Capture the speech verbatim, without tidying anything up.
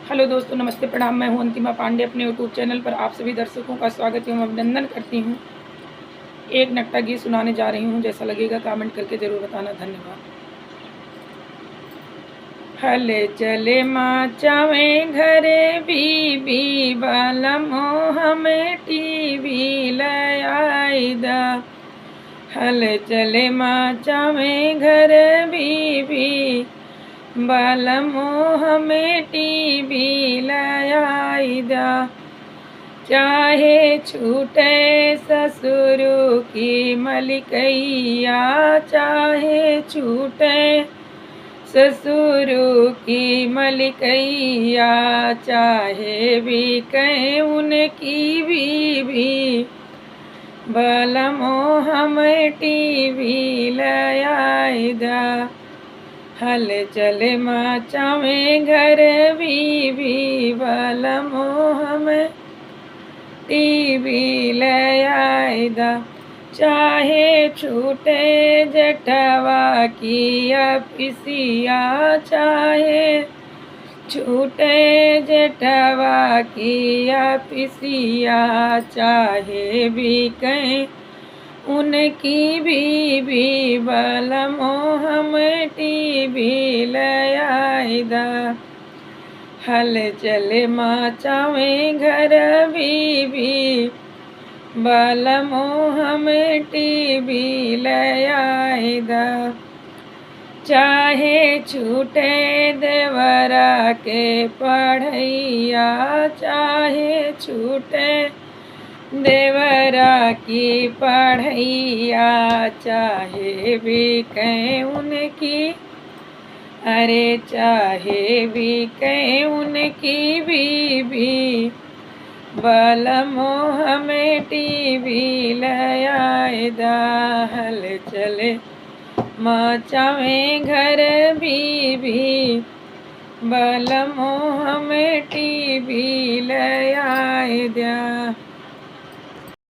हेलो दोस्तों, नमस्ते, प्रणाम। मैं हूं अंतिमा पांडे। अपने YouTube चैनल पर आप सभी दर्शकों का स्वागत एवं अभिनंदन करती हूं। एक नकटा गीत सुनाने जा रही हूं, जैसा लगेगा comment करके जरूर बताना। धन्यवाद। हल चले माँ चावे घरे बीबी, बलमो हमें टीवी ले आई दा। हल चले माँ चावे घरे बीबी, बलमो हमें टीवी ले आई दा। चाहे छूटे ससुरु की मलिकैया, चाहे छूटे ससुरु की मलिकैया, चाहे बिके उनकी बीबी, बलमो हमें टीवी ले आई दा। हल चले माँ चावे घर बीबी, बलमो हमें टीवी ले आई दा। चाहे छूटे जेठवा की अफिसिया, चाहे छूटे जेठवा की अफिसिया, चाहे बिके उनकी बीबी, बलमो हमें टीवी ले आई दा। हल चले माँ चावे घर बीबी, बलमो हमें टीवी ले आई दा। चाहे छूटे देवरा के पढ़ैया, चाहे छूटे देवरा की पढ़ैया, चाहे बिके उनकी, अरे चाहे बिके उनकी बीबी, बलमो हमें टीवी ले आई दा। हल चले माँ चावे घर बीबी, बलमो हमें टीवी ले आई दा।